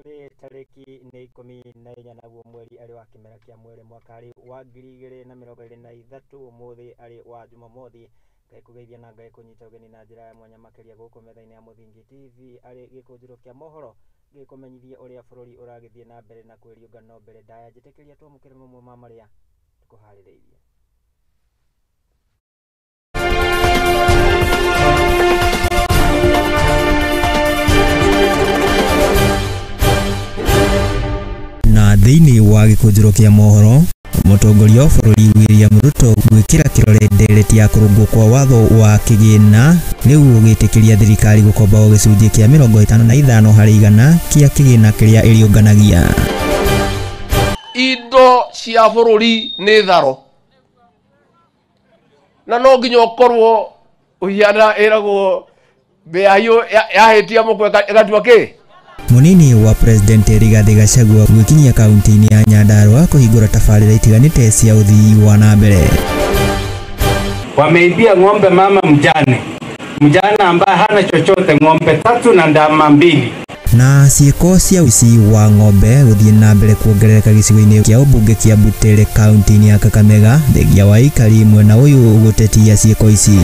Kũrĩ tarĩki nĩ 14 naguo mweri arĩ wa kĩmera kĩa mwere mwaka arĩ wa 2023 ũmũthĩ arĩ wa Jumamothi. Ngai kũgeithia na Ngai kũnyita ũgeni na njĩra ya mwanya makĩria gũkũ metha-inĩ ya Mũthingi TV arĩ gĩkũnjĩro kĩa mohoro gĩkũmenyithie ũrĩa bũrũri ũragĩthiĩ na mbere na kwĩriũnga no mbere ndaya njĩtĩkĩria twamũkĩre mamwe ma marĩa tũkũharĩrĩirie. Na thĩinĩ wa gĩkũnjĩro kĩa mohoro, mũtongoria wa bũrũri William Ruto gwĩkĩra kĩrore ndereti ya kũrũngwo kwa watho wa kĩgĩna rĩu ũgĩtĩkĩria thirikari gũkomba o gĩcunjĩ kĩa 55 harĩ igana kĩa kĩgĩna kĩrĩa ĩrĩũnganagia. Indo cia bũrũri nĩ tharo na no nginya ũkorwo ũhiana ĩragwo mbĩa yahĩtia mũkwe ĩgatua kĩ. Munini wa President Rigathi Gachagua gwĩkinyia kaunti-inĩ ya Nyandarua kũhingũra tabarĩra itiganĩte cia ũthii wa na mbere. Wameibia ng'ombe mama mjane, mjane ambaye hana chochote, ng'ombe 3 na ndama 2. Na ciĩko cia ũici wa ng'ombe gũthiĩ na mbere kuongerereka gĩcigo-inĩ kĩa ũmbunge kĩa Butere kaunti-inĩ ya Kakamega, thengia wa aikari mwena ũyũ gũtetia ciĩko ici.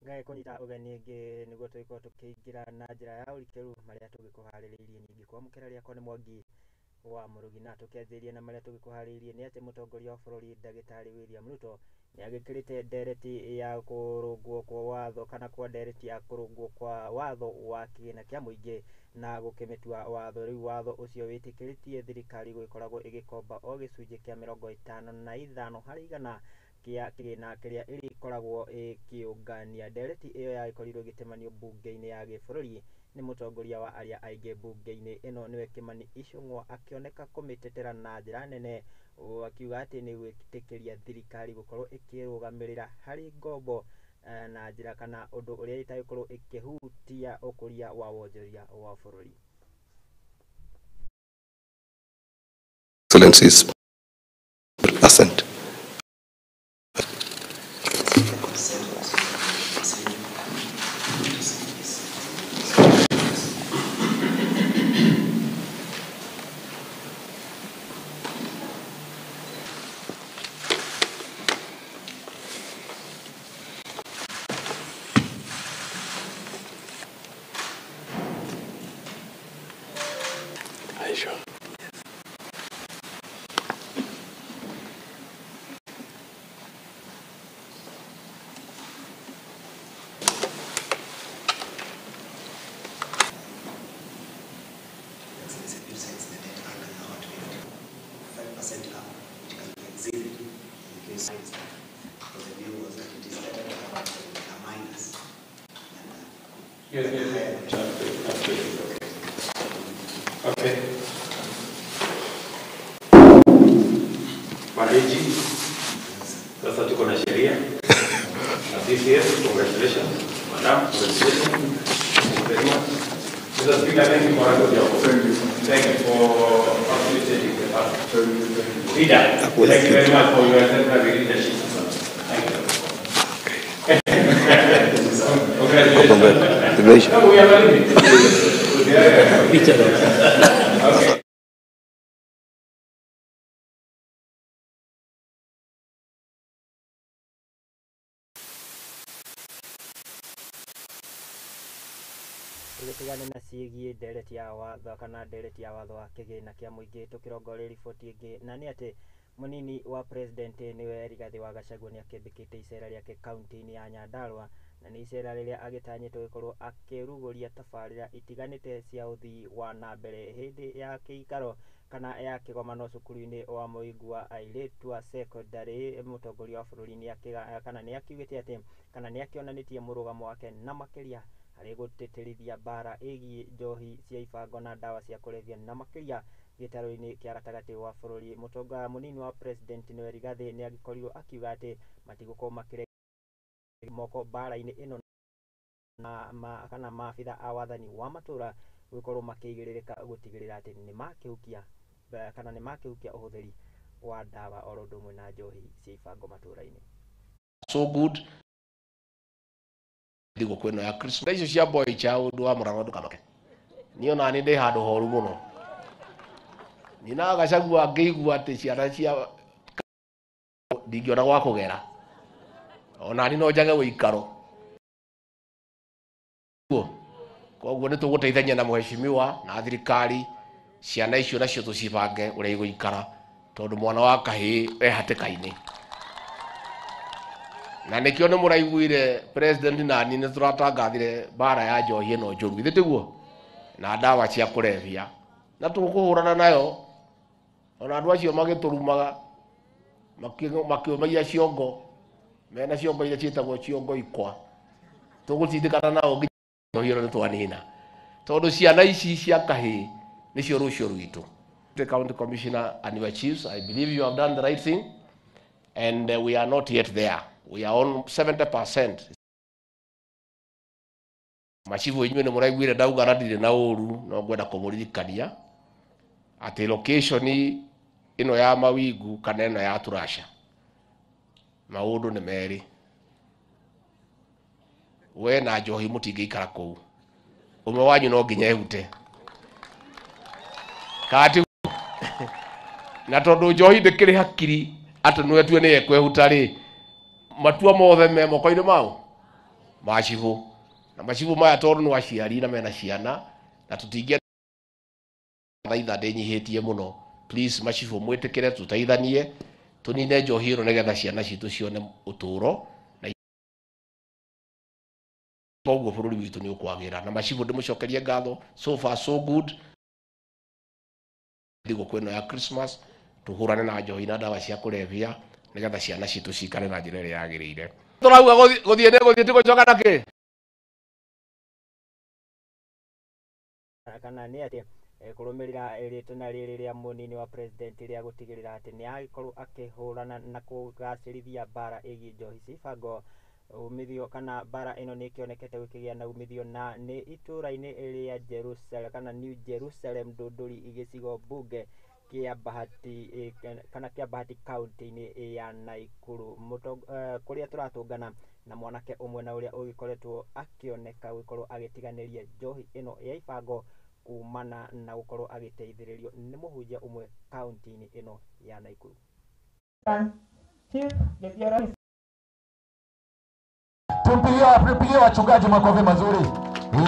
Ngai kũnyita ũgeni ĩngĩ nĩguo tũgĩkorwo tũkĩingĩra na njĩra ya ũrikĩru marĩa tũgĩkũharĩrĩirie. Nyingĩ kwamũkĩra rĩakwa nĩ Mwangi wa Mũrugi, na tũkĩanjĩrĩria na marĩa tũgĩkũharĩrĩirie nĩ atĩ mũtongoria wa bũrũri ndagĩtarĩ William Ruto nĩ agĩkĩrĩte ndereti ya kũrũngwo kwa watho kana kwa ndereti ya kũrũngwo kwa watho wa kĩgĩna kĩa mũingĩ na gũkĩmĩtua watho. Rĩu watho ũcio wĩtĩkĩrĩtie thirikari gũgĩkoragwo ĩgĩkomba o gĩcunjĩ kĩa 55 harĩ igana kĩa kĩgĩna kĩrĩa ĩrĩkoragwo ĩkĩũngania. Ndereti ĩyo yagĩkorirwo ĩgĩtemanio mbunge-inĩ ya gĩbũrũri nĩ mũtongoria wa arĩa aingĩ mbunge-inĩ ĩno nĩwe Kimani Ichung'wa, akĩoneka kũmĩtetera na njĩra nene, akiuga atĩ nĩ gwĩtĩkĩria thirikari gũkorwo ĩkĩrũgamĩrĩra harĩ ngombo na njĩra kana ũndũ ũrĩa ĩtagĩkorwo ĩkĩhutia ũkũria wa wonjoria wa bũrũri. Excellencies, assent. Okay. Maheji, sasa tuko na sheria na CCS. Congratulations madam, congratulations. Thank you very much. Mr. Speaker, thank you for your job. Thank you. Thank you for facilitating the path. Thank you. Thank you. Leader, thank you very much for your exemplary leadership. Thank you. Congratulations. No, we are very okay. Tũgĩtigane na ciĩgiĩ ndereti ya watho kana ndereti ya watho wa kĩgĩna kĩa mũingĩ, tũkĩrongoreria riboti ĩngĩ, na nĩ atĩ mũnini wa president nĩwe Rigathi wa Gachagua nĩ akĩambĩkĩte icera rĩake kaunti-inĩ ya Nyandarua, na nĩ icera rĩrĩa agĩtanyĩtwo gũkorwo akĩrugũria tabarĩra itiganĩte cia ũthii wa na mbere hĩndĩ ya kĩikaro kana ya kĩgomano cukuru-inĩ wa mũingu wa airĩtu wa secondary. Mũtongoria wa bũrũri kana nĩ akiugĩte atĩ kana nĩ akĩonanĩtie mũrũgamo wake na makĩria harĩ gũtĩtĩrithia mbara ĩgiĩ njohi cia ibango na ndawa cia kũrebia na makĩria gĩtarũ-inĩ kĩa gatagatĩ wa bũrũri. Mũtongoria mũnini wa president nĩwe Rigathi nĩ agĩkorirwo akiuga atĩ matigũkorwo makĩrega moko mbara-inĩ ĩno na kana maabitha a wathani wa matũra gũkorwo makĩigĩrĩrĩka gũtigĩrĩra atĩ nĩ makĩhukia kana nĩ makĩhukia ũhũthĩri wa ndawa oro ũndũ ũmwe na njohi cia ibango matũra-inĩ. So good. Thigũkũ ĩno ya Christmas icio cia boy child wa mũrang'o ndũkamake. Niĩ ona nĩ ndĩ handũ horu mũno. Nina Gachagua ngĩigua atĩ ciana cia ndingĩona gwa kũgera. Ona niĩ no njage ũikaro. Koguo nĩ tũgũteithania na mheshimiwa na thirikari ciana icio nacio tũcibange ũrĩa igũikara tondũ mwana wa kahĩĩ e hatĩka-inĩ. Na nĩkĩo nĩ mũraiguire president na niĩ nĩ tũratangathire mbara ya njohi ĩno njũru, githĩ tiguo? Na ndawa cia kũrebia na tũkũhũrana nayo. Ona andũ acio magĩtũrumaga makĩũmagia ciongo, mena ciongo iria ciĩtagwo ciongo ikwa, tũgũtindĩkana nao nginya njohi ĩno nĩ twanina, tondũ ciana ici cia kahĩĩ nĩcio rũciũ rwitũ. The county commissioner and your chiefs, I believe you have done the right thing, and we are not yet there. We are on 70%. Machifu inyuĩ nĩ mũraiguire ndauga na ndirĩ na ũru, no ngwenda kũmũririkania atĩ location ĩno ya Mawingu kana ĩno ya Turasha, maũndũ nĩ merĩ. We na njohi mũtingĩikara kũu, ũmwe wanyu no nginya ehute. Kati na tondũ njohi ndĩkĩrĩ hakiri atĩ nĩwe tue nĩye ekwehuta rĩ, matua mothe me moko-inĩ mao macibũ. Na macibũ maya tondũ nĩ aciari na mena ciana, na tũtingĩenda thaitha ndĩnyihĩtie mũno. Please macibũ mwĩtĩkĩre tũteithanie tũnine njohi ĩno nĩgetha ciana citũ cione ũtũro, na koguo bũrũri witũ nĩ ũkwagĩra. Na macibũ ndĩmũcokerie ngatho, so far so good. Thigũkũ ĩno ya Christmas tũhũrane na njohi na ndawa cia kũrebia nĩgetha ciana citũ cikare na njĩra ĩrĩa yagĩrĩire. Tũrauga gũthiĩ nĩ gũthiĩ, ti gũcoka na kĩ? Kana nĩ atĩ kũrũmĩrĩra rĩtana rĩrĩ rĩa mũnini wa president rĩa gũtigĩrĩra atĩ nĩ agĩkorwo akĩhũrana na kũgacĩrithia mbara ĩgiĩ njohi cia ibango umithio, kana mbara ĩno nĩ ĩkĩonekete gũkĩgĩa na umithio, na nĩ itũra-inĩ rĩa Jerusalem kana New Jerusalem Ndũndũri gĩcigo mbunge kĩa Bahati kana kĩa Bahati kaunti-inĩ ya Nakuru, kũrĩa tũratũngana na mwanake ũmwe na ũrĩa ũgĩkoretwo akĩoneka gũkorwo agĩtiganĩria njohi ĩno ya ibango kumana na gũkorwo agĩteithĩrĩrio nĩ mũhunjia ũmwe kaunti-inĩ ĩno ya Nakuru. Tumpigie wachungaji makofi mazuri.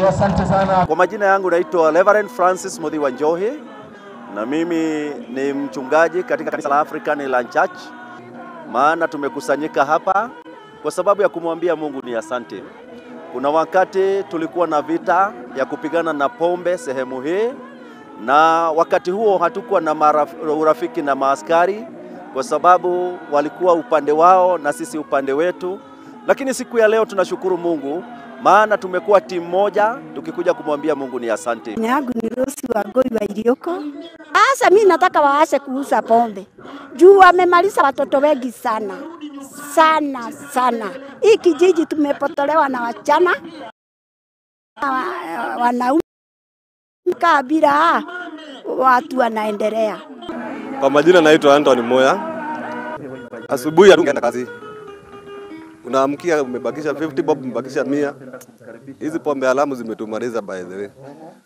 Asante sana. Kwa majina yangu naitwa Reverend Francis Muthi wa Njohi, na mimi ni mchungaji katika kanisa la African Inland Church. Maana tumekusanyika hapa kwa sababu ya kumwambia Mungu ni asante. Kuna wakati tulikuwa na vita ya kupigana na pombe sehemu hii, na wakati huo hatukuwa na urafiki na maaskari kwa sababu walikuwa upande wao na sisi upande wetu. Lakini siku ya leo tunashukuru Mungu, maana tumekuwa timu moja tukikuja kumwambia Mungu ni asante. Jina yangu ni Rose Wangui wa Irioko. Sasa mimi nataka waache kuuza pombe. Juu wamemaliza watoto wengi sana. Sana sana. Hii kijiji tumepotolewa na wachana, wanaume bila watu wanaendelea. Kwa majina naitwa Anthony Moya. Asubuhi hatuenda kazi. Unaamkia umebakisha 50 bob, umebakisha 100. Hizi pombe alamu zimetumaliza by the way.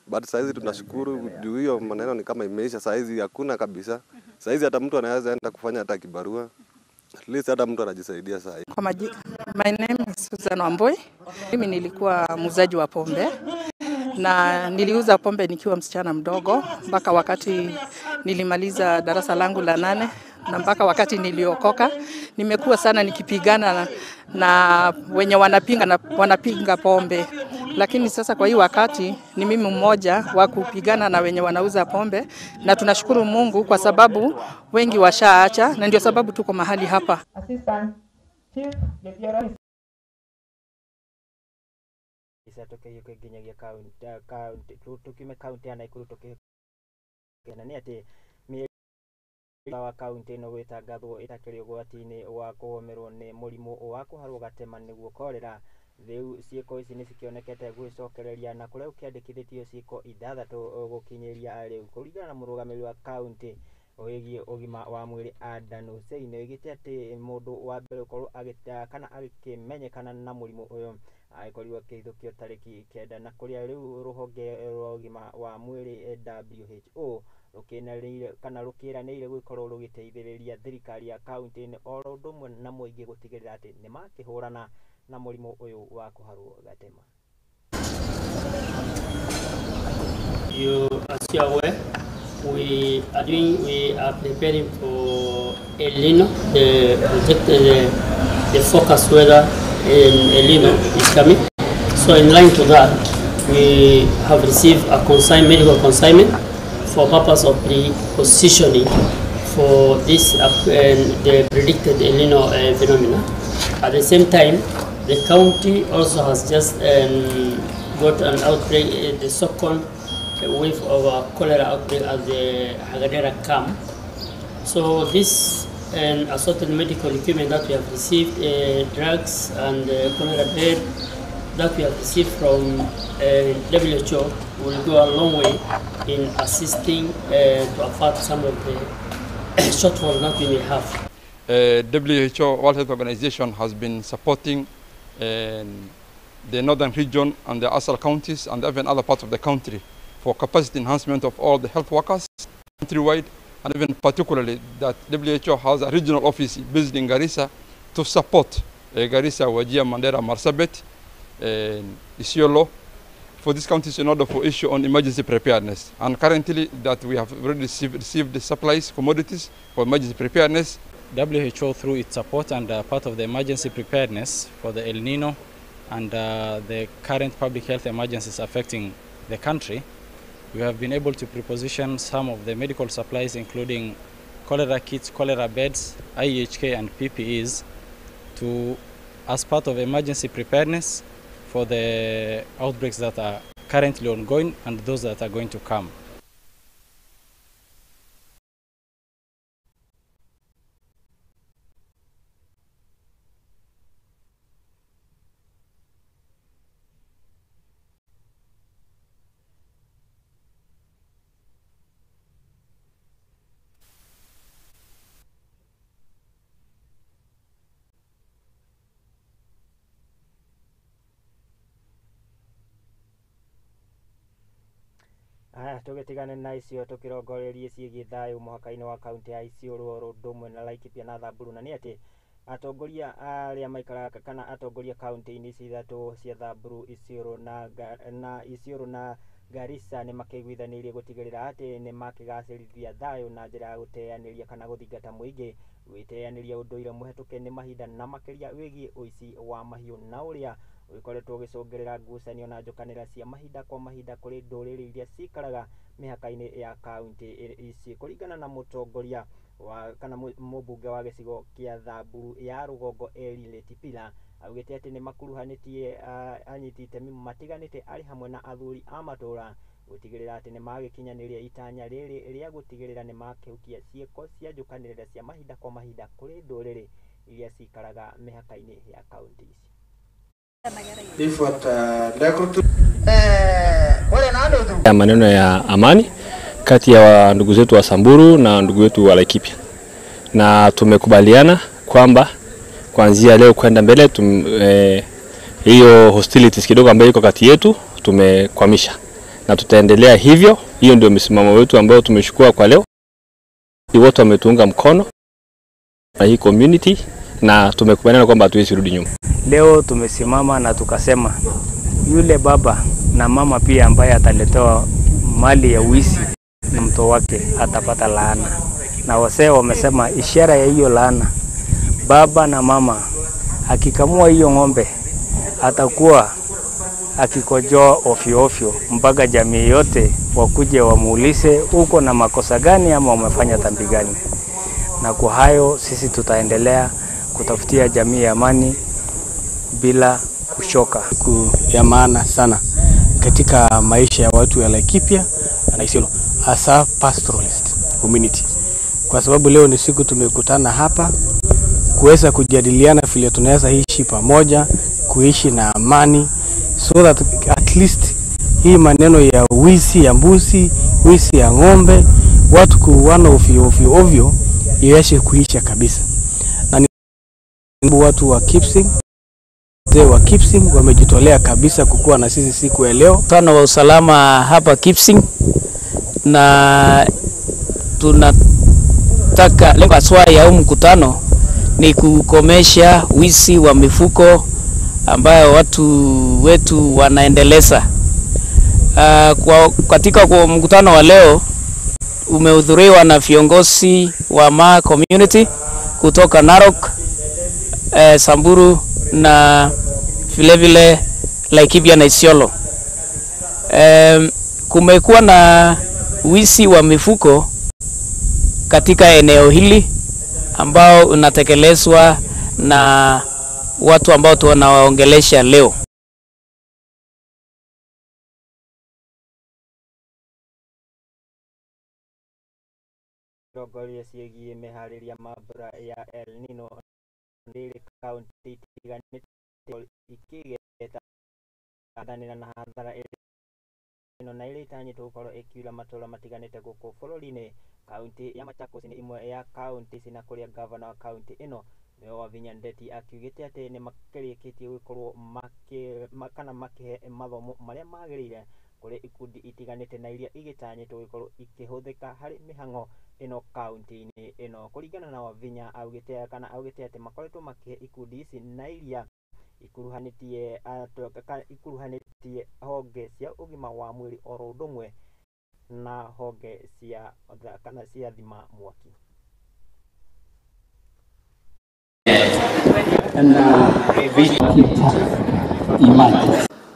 But saizi tunashukuru juu hiyo maneno ni kama imeisha saizi, hakuna kabisa. Saizi hata mtu anaweza enda kufanya hata kibarua. At least hata mtu anajisaidia saizi. Kwa majina, my name is Susan Wambui. Mimi nilikuwa muuzaji wa pombe na niliuza pombe nikiwa msichana mdogo mpaka wakati nilimaliza darasa langu la 8 na mpaka wakati niliokoka. Nimekuwa sana nikipigana na wenye wanapinga na wanapinga pombe. Lakini sasa kwa hii wakati ni mimi mmoja wa kupigana na wenye wanauza pombe, na tunashukuru Mungu kwa sababu wengi washaacha, na ndio sababu tuko mahali hapa. Assistant Chief Isa tukihiũke nginyagia kaunti tukiume kaunti ya Nakuru tukihiũke na nĩ atĩ wa kaunti ĩno gwĩtangathwo ĩtakĩrĩ ũgwati-inĩ wa kũgũmĩrwo nĩ mũrimũ wa kũharwo gatema nĩguo korera. Rĩu ciĩko ici nĩ cikĩonekete gwĩcokereria na kũrĩa gũkĩandĩkithĩtio ciĩko 6 gũkinyĩria rĩu. Kũringana na mũrũgamĩrĩri wa kaunti wĩgiĩ ũgima wa mwĩrĩ Adan Hussein oigĩte atĩ mũndũ wa mbere gũkorwo kana agĩkĩmenyekana na mũrimũ ũyũ Agĩkorirwo akĩhithũkio tarĩki 9 na kũrĩa rĩu rũhonge rwa ũgima wa mwĩrĩ WHO rũkĩranĩire kana rũkĩranĩire gũkorwo rũgĩteithĩrĩria thirikari ya kaunti o ũndũ ũmwe na mũingĩ gũtigĩrĩra atĩ nĩ makĩhũrana na mũrimũ ũyũ wa kũharwo gatema. You, as you are aware, we are preparing for El Nino. The forecast weather in El Nino is coming. So in line to that, we have received a medical consignment for purpose of pre-positioning for this the predicted El Nino phenomena. At the same time, the county also has just got an outbreak, the second wave of cholera outbreak at the Hagadera camp. So this and assorted medical equipment that we have received, drugs and cholera bed that we have received from WHO will go a long way in assisting to avert some of the shortfalls that we may have. WHO, World Health Organization, has been supporting the northern region and the ASAL counties and even other parts of the country for capacity enhancement of all the health workers countrywide, and even particularly that WHO has a regional office based in Garissa to support Garissa, Wajir, Mandera, Marsabit, Isiolo for these counties in order for issue on emergency preparedness. And currently that we have already received the supplies, commodities for emergency preparedness. WHO through its support and part of the emergency preparedness for the El Nino and the current public health emergencies affecting the country, we have been able to preposition some of the medical supplies, including cholera kits, cholera beds, IHK and PPEs, to, as part of emergency preparedness for the outbreaks that are currently ongoing and those that are going to come. Aya tũgĩtigane na icio tũkĩrongorerie ciĩgiĩ thayũ mũhaka-inĩ wa kaunti ya Isiolo oro ũndũ ũmwe na Laikipia na Samburu, na nĩ atĩ atongoria arĩa maikaraga kana atongoria kaunti-inĩ ici ithatũ cia Samburu, Isiolo na Isiolo na Garissa nĩ makĩiguithanĩirie gũtigĩrĩra atĩ nĩ makĩgacĩrithia thayũ na njĩra ya gũteanĩria kana gũthingata mũingĩ gwĩteanĩria ũndũire mũhetũke nĩ mahinda na makĩria wĩgiĩ ũici wa mahiũ na ũrĩa ũgĩkoretwo ũgĩcũngĩrĩra ngucanio na njũkanĩra cia mahinda kwa mahinda kũrĩ ndũrĩrĩ iria cikaraga mĩhaka-inĩ ya kaunti ici. Kũringana na mũtongoria wa kana mũmbunge wa gĩcigo kĩa Samburu ya rũgongo Eli Letipila, augĩte atĩ nĩ makuruhanĩtie anyiti itemi matiganĩte arĩ hamwe na athuri a matũũra gũtigĩrĩra atĩ nĩ magĩkinyanĩria itanya rĩrĩ rĩa gũtigĩrĩra nĩ makĩhukia ciĩko cia njũkanĩrĩra cia mahinda kwa mahinda kũrĩ ndũrĩrĩ iria cikaraga mĩhaka-inĩ ya kaunti ici. Ya maneno ya amani kati ya ndugu zetu wa Samburu na ndugu wetu wa Laikipia, na tumekubaliana kwamba kuanzia leo kwenda mbele hiyo hostilities kidogo ambayo iko kati yetu tumekwamisha, na tutaendelea hivyo. Hiyo ndio msimamo wetu ambao tumechukua kwa leo. Wote wametuunga mkono na hii community, na tumekubaliana kwamba hatuwezi rudi nyuma. Leo tumesimama na tukasema yule baba na mama pia ambaye ataletewa mali ya wizi na mtoto wake atapata laana. Na wasee wamesema ishara ya hiyo laana, baba na mama akikamua hiyo ng'ombe atakuwa akikojoa ofyo ofyo mpaka jamii yote wakuje wamuulize uko na makosa gani ama umefanya dhambi gani. Na kwa hayo sisi tutaendelea kutafutia jamii ya amani bila kuchoka. Siku ya maana sana katika maisha ya watu ya Laikipia na Isiolo, hasa pastoralist community, kwa sababu leo ni siku tumekutana hapa kuweza kujadiliana vile tunaweza ishi pamoja, kuishi na amani, so that at least hii maneno ya wizi ya mbuzi, wizi ya ng'ombe, watu kuuana ovyo ovyo ovyo iweze kuisha kabisa. Na ni watu wa Kipsing Wazee wa Kipsing wamejitolea kabisa kukuwa na sisi siku ya leo. Mkutano wa usalama hapa Kipsing, na tunataka lengo haswa ya huu mkutano ni kukomesha wizi wa mifuko ambayo watu wetu wanaendeleza. Katika kwa mkutano wa leo umehudhuriwa na viongozi wa Maa community kutoka Narok, Samburu na vile vile Laikipia na Isiolo. Kumekuwa na wizi wa mifuko katika eneo hili ambao unatekelezwa na watu ambao tunawaongelesha leo. Rongoria ciĩgiĩ meharĩria ma mbura ya El Nino rĩrĩ kaunti itiganĩte ikĩgeta thanĩra na hathara ĩno na ĩrĩa ĩtanyĩtwo gũkorwo ĩkiura matũra matiganĩte gũkũ bũrũri-inĩ. Kaunti ya Machakos nĩ ĩmwe ya kaunti ici na kũrĩa gavana wa kaunti ĩno nĩwe Wavinya Ndeti akiugĩte atĩ nĩ makĩrĩkĩtie gũkorwo kana makĩhe mathomo marĩa magĩrĩire kũrĩ ikundi itiganĩte na iria igĩtanyĩtwo gũkorwo ikĩhũthĩka harĩ mĩhang'o ĩno kaunti-inĩ ĩno. Kũringana na Wavinya augĩte kana augĩte atĩ makoretwo makĩhe ikundi ici na iria ikuruhanĩtie honge cia ũgima wa mwĩrĩ oro ũndũ ũmwe na honge cia kana cia thima mwaki.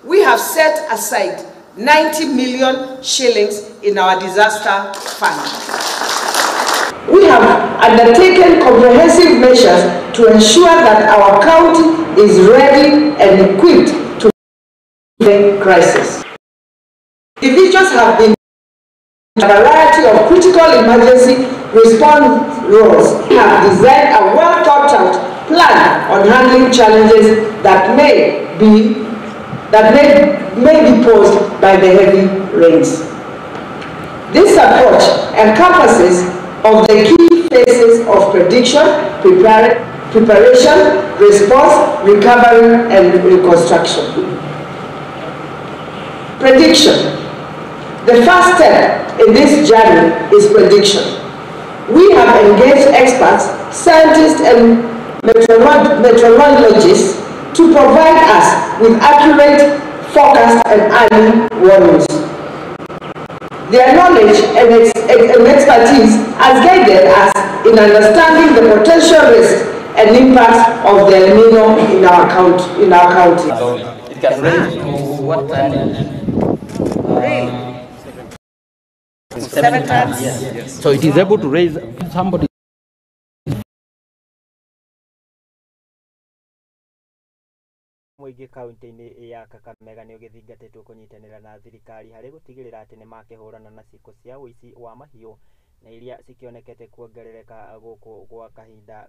We have set aside 90 million shillings in our disaster fund. We have undertaken comprehensive measures to ensure that our county is ready and equipped to the crisis. Individuals have been a variety of critical emergency response roles. We have designed a well thought out plan on handling challenges that may be posed by the heavy rains. This approach encompasses of the key phases of prediction, preparation, response, recovery, and reconstruction. Prediction. The first step in this journey is prediction. We have engaged experts, scientists, and meteorologists to provide us with accurate forecasts and early warnings. Their knowledge and expertise has guided us in understanding the potential risks and impacts of the El Nino in our county. It can range to what time? 7 times. Yes. So it is able to raise somebody. Mũingĩ kaunti-inĩ ya Kakamega nĩ ũgĩthingatĩtwo kũnyitanĩra na thirikari harĩ gũtigĩrĩra atĩ nĩmakĩhũrana na ciĩko cia ũici wa mahiũ na iria cikĩonekete kuongerereka gũkũ gwa kahinda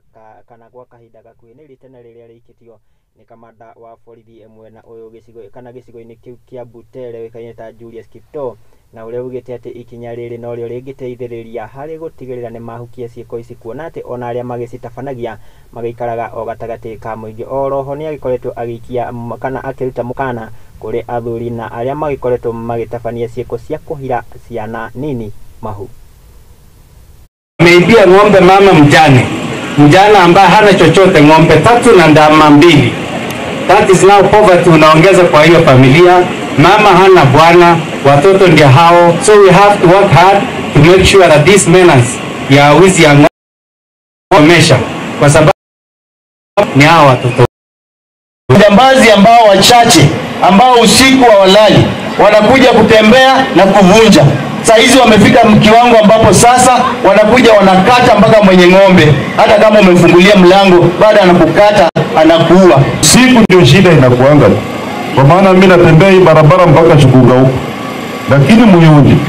kana gwa kahinda gakuhĩ. Nĩ rĩtana rĩrĩa rĩikĩtio nĩ kamanda wa borithi mwena ũyũ gĩcigo kana gĩcigo-inĩ kĩu kĩa Butere ũĩkaine ta Julius Kiptoo, na ũrĩa ugĩte atĩ ikinya rĩrĩ norĩo rĩngĩteithĩrĩria harĩ gũtigĩrĩra nĩ mahukia ciĩko ici, kuona atĩ ona arĩa magĩcitabanagia magĩikaraga o gatagatĩ ka mũingĩ. Oroho nĩ agĩkoretwo agĩikia kana akĩruta mũkana kũrĩ athuri na arĩa magĩkoretwo magĩtabania ciĩko cia kũhira ciana nini mahu. Ameibia ng'ombe mama mjane, mjane ambaye hana chochote, ng'ombe 3 na ndama 2. That is now poverty unaongeza kwa hiyo familia. Mama hana bwana, watoto ndio hao. So we have to work hard to make sure that this menace ya wizi ya ng'ombe mesha, kwa sababu ni hao watoto. Jambazi ambao wachache ambao usiku hawalali wanakuja kutembea na kuvunja. Saa hizi wamefika kiwango ambapo sasa wanakuja wanakata mpaka mwenye ng'ombe, hata kama umefungulia mlango bado anakukata, anakuua. Siku ndio shida inakuanga, kwa maana mimi natembea hii barabara mpaka Chukunga huko, lakini Muyuni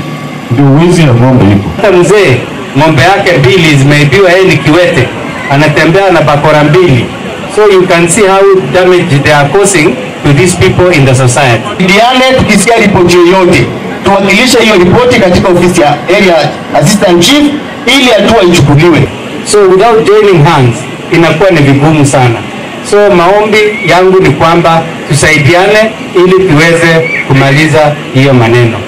ndio wizi ya ng'ombe iko. Hata mzee ng'ombe yake 2 zimeibiwa, yeye ni kiwete, anatembea na bakora 2. So you can see how damage they are causing to these people in the society. Ndiane tukisikia ripoti yoyote tuwakilishe hiyo ripoti katika ofisi ya area assistant chief ili hatua ichukuliwe. So without joining hands inakuwa ni vigumu sana. So maombi yangu ni kwamba tusaidiane ili tuweze kumaliza hiyo maneno.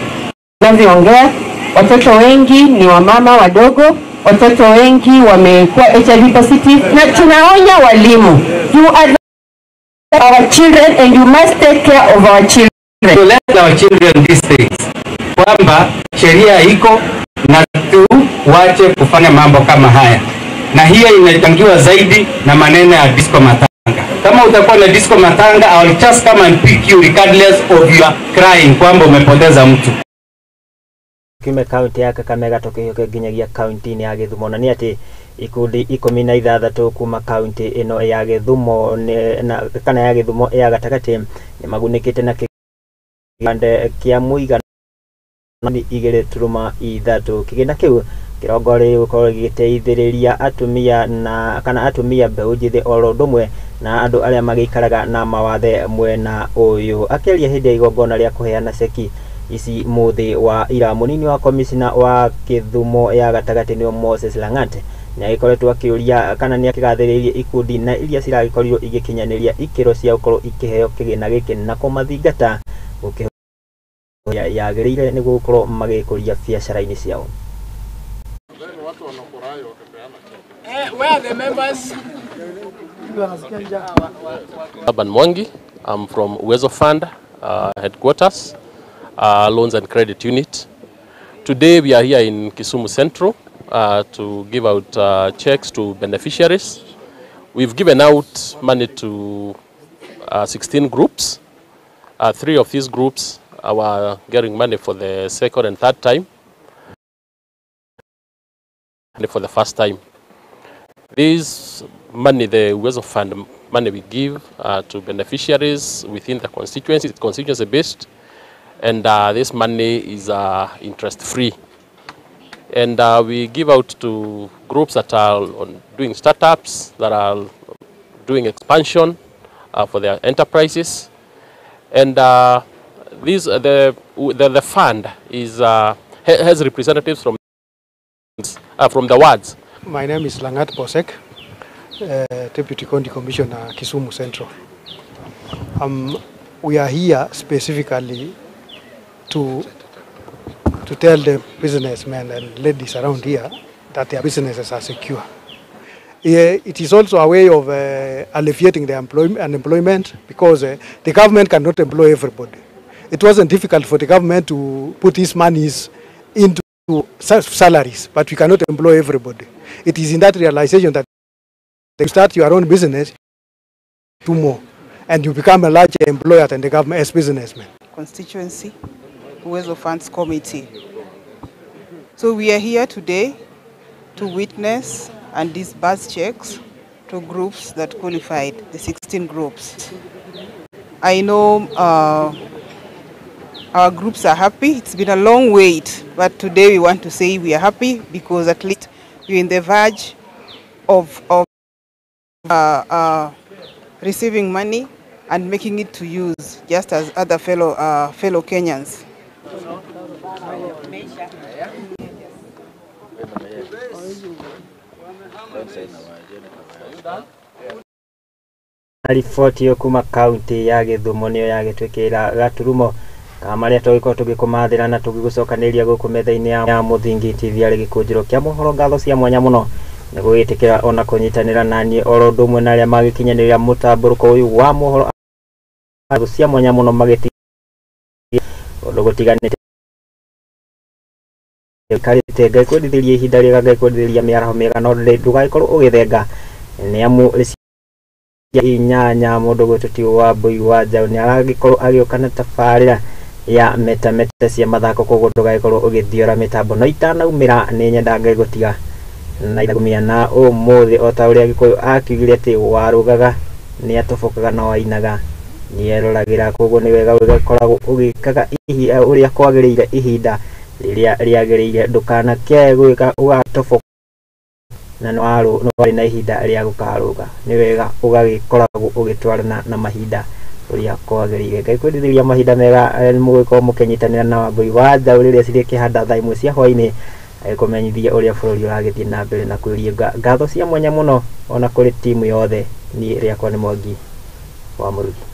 Tunavyoongea, watoto wengi ni wamama wadogo, watoto wengi wamekuwa HIV positive, na tunaonya walimu, you are our children and you must take care of our children. To let our children these things, kwamba sheria iko na tuwache kufanya mambo kama haya, na hiyo inachangiwa zaidi na maneno ya disco matanga. Kama utakuwa na disco matanga, I will just come and pick you regardless of your crying kwamba umepoteza mtu. Kiume kaunti ya Kakamega tukĩhiũka nginyagia kaunti-inĩ ya Gĩthumo, na nĩ atĩ ikundi 16 kuma kaunti ĩno ya Gĩthumo na kana ya Gĩthumo ya gatagatĩ nĩ magunĩkĩte na kĩganda kĩa mũigana 2.3. Kĩgĩna kĩu kĩrongoreirio gũkorwo gĩgĩteithĩrĩria atumia na kana atumia mbeũ njĩthĩ oro ũndũ ũmwe na andũ arĩa magĩikaraga na mawathe mwena ũyũ. Akĩaria hĩndĩ ya igongona rĩa kũheana ceki ici mũthĩ wa ira, mũnini wa komicina wa Gĩthumo ya gatagatĩ nĩo Moses Lang'at nĩagĩkoretwo akĩũria kana nĩakĩgathĩrĩirie ikundi na iria ciragĩkorirwo igĩkinyanĩria ikĩro cia gũkorwo ikĩheo kĩgĩna gĩkĩ na kũmathingata gũkĩheo yagĩrĩire nĩguo gũkorwo magĩkũria biacara-inĩ ciao. Where are the members? Urban Mwangi. I'm from Uwezo Fund headquarters, Loans and Credit Unit. Today we are here in Kisumu Central to give out checks to beneficiaries. We've given out money to 16 groups. 3 of these groups are getting money for the second and third time, and for the first time. This money, the Uwezo Fund money we give to beneficiaries within the constituency, it's constituency based, and this money is interest free. And we give out to groups that are doing startups, that are doing expansion for their enterprises. And this, the fund is has representatives from the wards. My name is Langat Posek, Deputy County Commissioner, Kisumu Central. We are here specifically to tell the businessmen and ladies around here that their businesses are secure. It is also a way of alleviating the unemployment, because the government cannot employ everybody. It wasn't difficult for the government to put these monies into salaries, but we cannot employ everybody. It is in that realization that you start your own business, do more, and you become a larger employer than the government as businessmen. Constituency Uwezo Funds Committee. So we are here today to witness and disburse checks to groups that qualified, the 16 groups. I know our groups are happy. It's been a long wait, but today we want to say we are happy because at least we're in the verge of receiving money and making it to use, just as other fellow Kenyans. Riboti ĩyo kuma kaunti ya Gĩthumo nĩyo yagĩtwĩkĩra gaturumo ka marĩa tũgĩkorwo tũgĩkũmathĩra na tũgĩgũcokanĩria gũkũ metha-inĩ ya Mũthingi TV arĩ gĩkũnjĩro kĩa mohoro. Ngatho cia mwanya mũno nĩ gũgĩtĩkĩra ona kũnyitanĩra naniĩ oro ũndũ ũmwe na arĩa magĩkinyanĩria mũtambũrũko ũyũ wa mohoro cia mwanya mũno magĩti ũndũ gũtiganĩte karĩte. Ngai kwendithĩria ihinda rĩega, Ngai kwendithĩria mĩaraho mĩega, no ndũgagĩkorwo ũgĩthenga nĩ amu 8 mũndũ gwĩtwo ti wa Mbui wa Njaũ nĩ aragĩkorwo agĩũka na tabarĩra ya metameta cia mathako, koguo ndũgagĩkorwo ũgĩthiora mĩtambo. No itanaumĩra nĩ nyenda Ngai gũtiga na ithagumia na ũmũthĩ o ta ũrĩa Gĩkũyũ akiugire atĩ warũgaga nĩ atobokaga na wainaga nĩeroragĩra, koguo nĩ wega ũgĩkoragwo ũgĩkaga ũrĩa kwagĩrĩire ihinda rĩrĩa rĩagĩrĩire, ndũkanakĩae gwĩka ũgatoboka na nĩ na ihinda rĩa gũkarũga. Nĩ wega ũgagĩkoragwo ũgĩtwarana na mahinda ũrĩa kwagĩrĩire. Ngai kwendithĩria mahinda mega, mũgĩkorwo mũkĩnyitanĩra na Wambui wa Njaũ rĩrĩa cirĩkĩhanda thaa 1 cia hwaĩ-inĩ agĩkũmenyithia ũrĩa bũrũri ũragĩthiĩ na mbere na kwĩria. Ngatho cia mwanya mũno ona kũrĩ timu yothe Niĩ rĩakwa nĩ Mwangi wa Mũrugi.